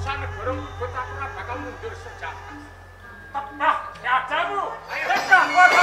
Sanegara mubut aku ora bakal mundur sejagat. Tebah dadamu. Ayo tebah.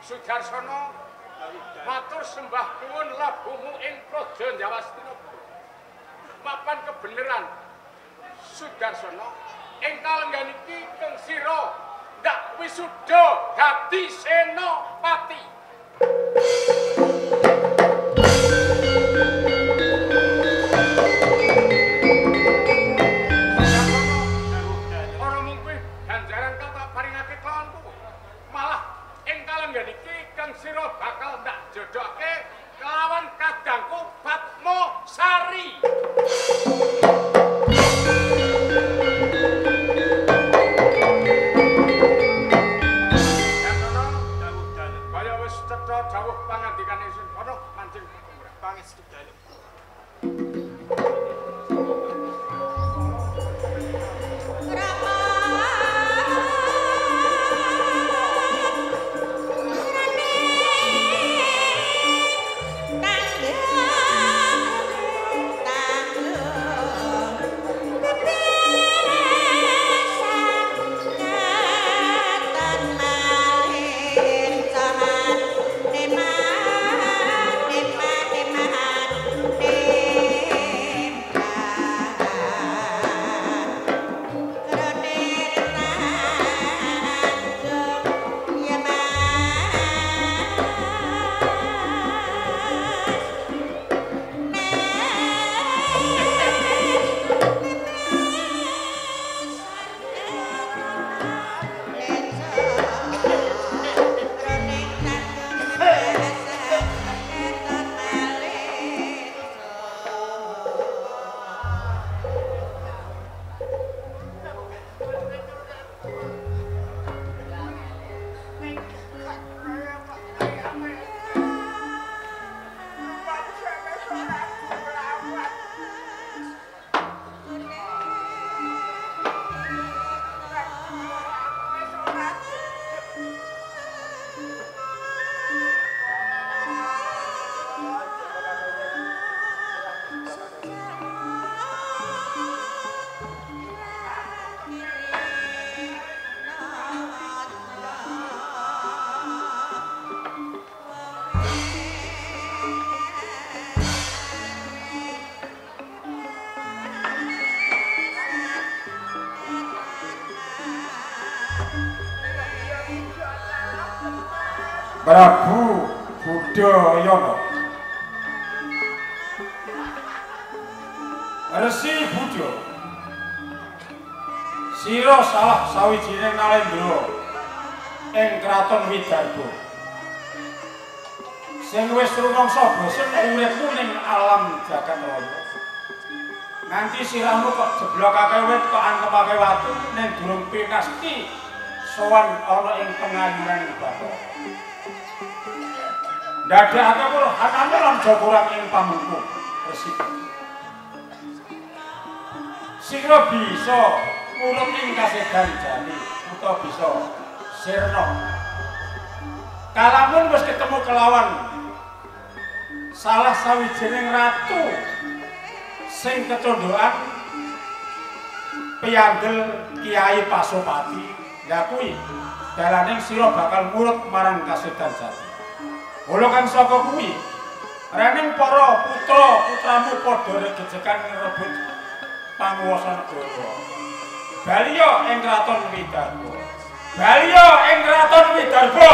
Sudarsono matur sembah nuwun labuhmu ing Praja Jawastinapura. Papan kebeneran Sudarsono ing kalenggan iki keng sira ndak wisuda dadi senopati. Sira bakal ndak jodohke kelawan kadangku Padma Sari. Kaya wis cetha dawuh pangandikan ingsun kono mancing pangestu dalem. Neman, neman, neman. Prabu Budayana. Resi Buda, sira salah sawijining nalendra ing kraton Widarba sing wis rumangsa bosen uripmu ning alam jagat raya. Nganti sirahmu kok jeblokake wit kok antepake watu ning durung pinasti sowan ana ing pengayunan Bathara. Ndadekake purhanane lan jakurang ing pamungku Resi. Sira bisa murut ing kasedan jati utawa bisa sirna. Kalamun wis ketemu kelawan salah sawijining ratu sing kecondokan piyandel Kiai Pasopati, lha kuwi dalaning sira bakal murut marang kasedan jati. Mula kang saka kuwi rening para putra-putramu padha regejekan ngrebut panguwasa negara. Baliya ing kraton Widarba. Baliya ing kraton Widarba.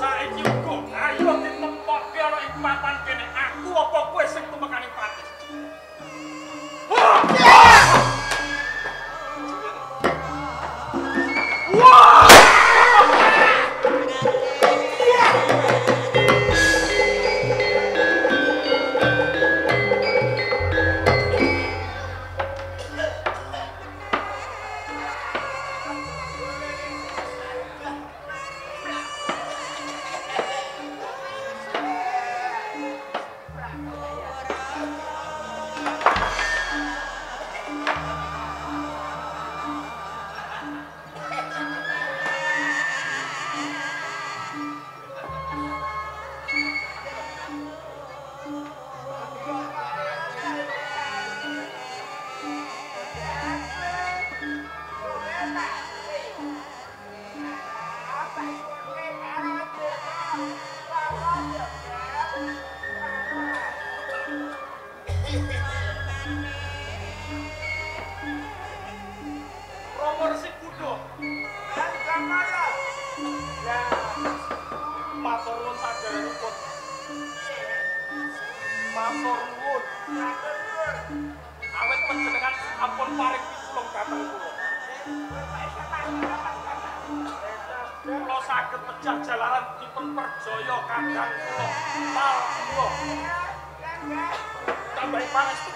Saiki uga ayo ditempokke ana ing papan kene. Aku apa kowe sing tumekaning pati? Romo Resi Kudo. Matur nuwun saderengipun. Matur nuwun. Awit panjenengan ampun paring pitulung dhateng kula. Kula saged pejah jalaran dipun perjaya kadang kula. Pal kula. Tambahi pangestu.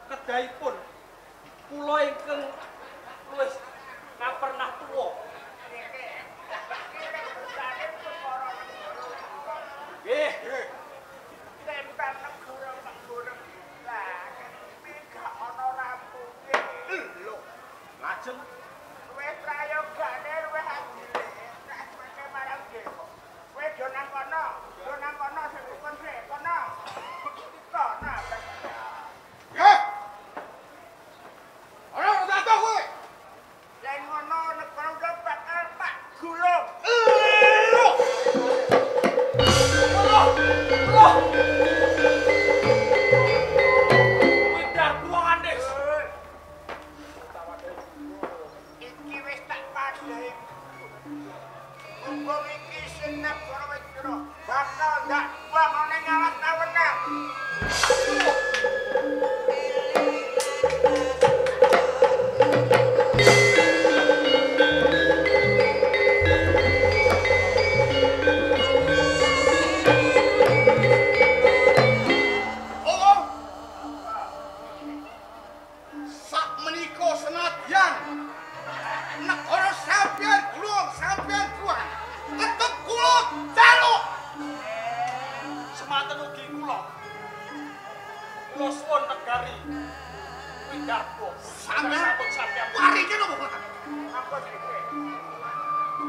Kedahipun kula ingkang luwih pernah tuwa. gulung. Widarpa Andes. Iki wis tak padhahi. Mumpung iki sing negara Wedra bakal ndak buang ning alas tawenang. Oh. Sak menika senadyan negara sampeyan gulung sampeyan buang tetep kula jaluk. Semanten ugi kula. Kula suwun negari Widarpa. Sampeyan sampun sampeyan warike napa boten? Apa sih?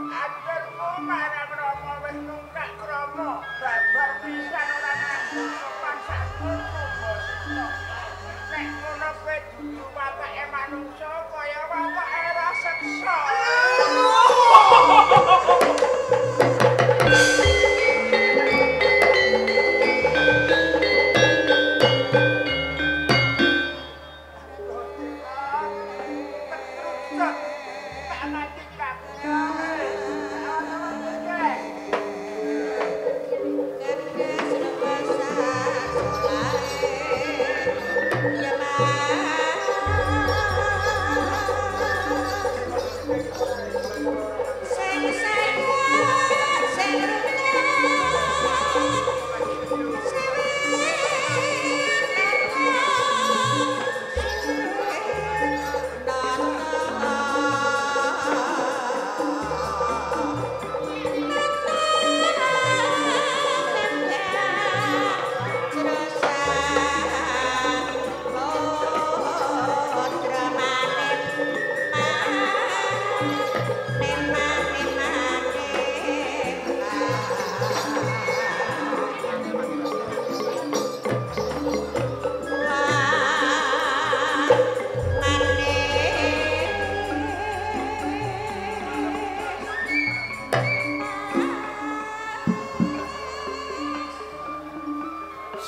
Aturmu marang Rama wis nungkak krama, babar pisan ora nganggo sopan santun kumbasita. Nek ngono kowe dudu watake manungsa kaya watake raseksa.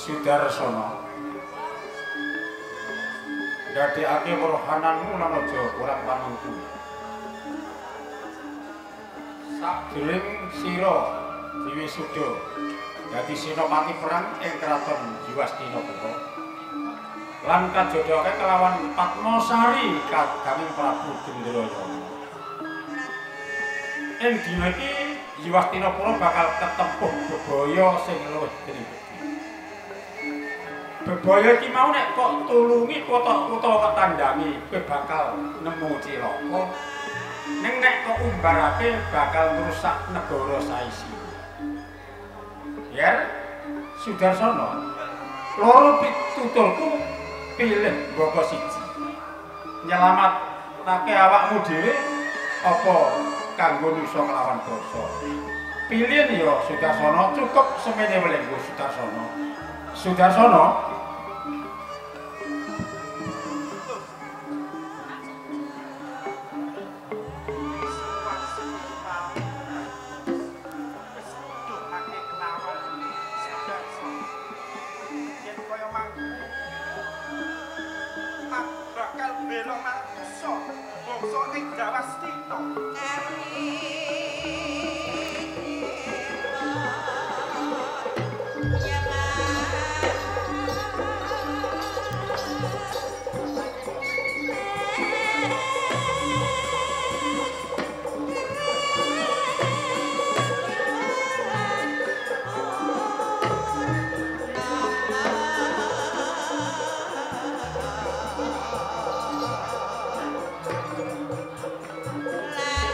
Sudarsono, ndadekake werohananmu lan aja kurang panengku. Sakjroning sira diwisuda dadi senopati perang ing kraton Jiwastinapura lan kajodhoke kelawan Padmasari kadanging Prabu Gendrayana. Ing dina iki Jiwastinapura bakal ketempuh bebaya sing luwih gedhe. Bebaya iki mau nek kok tulungi utawa kok tandhangi kowe bakal nemu cilaka. Ning nek kok umbarake bakal ngrusak negara saisi. Yer Sudarsono, loro pituturku pilih mbaka siji. Nyelamatake awakmu dhewe apa kanggo nusa kelawan basa. Pilihan ya Sudarsono, cukup semene welingku Sudarsono. Sudarsono, La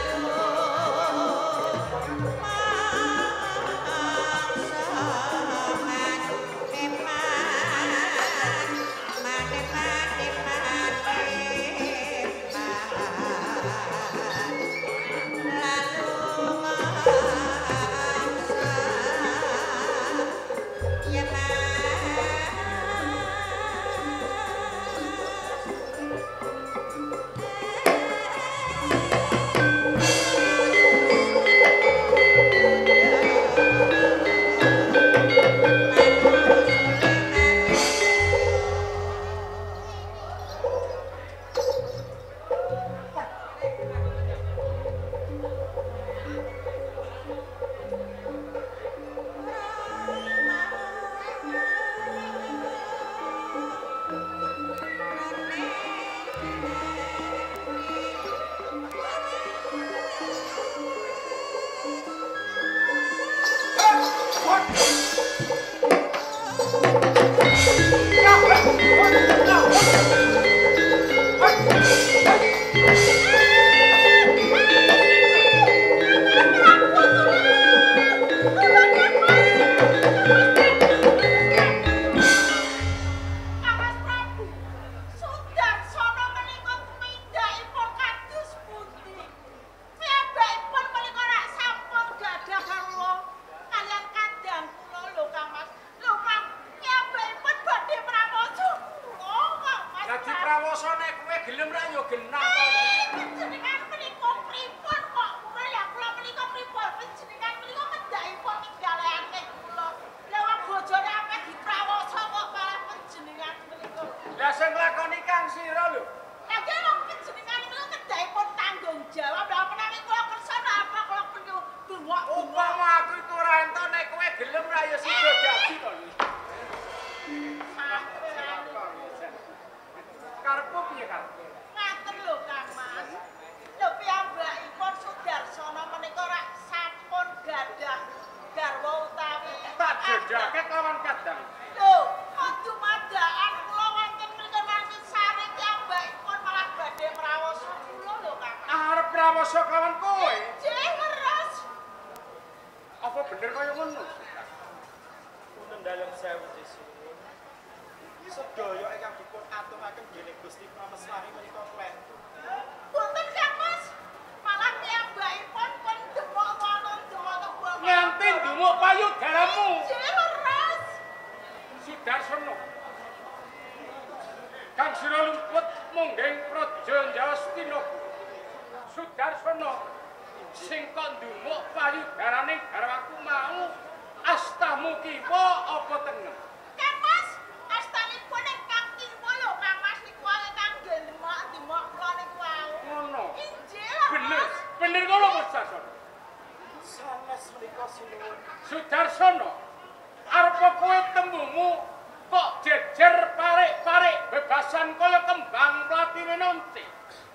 Bebasan kaya kembang mlati winonti.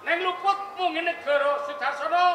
Neng luput mungin negara Sudarsono.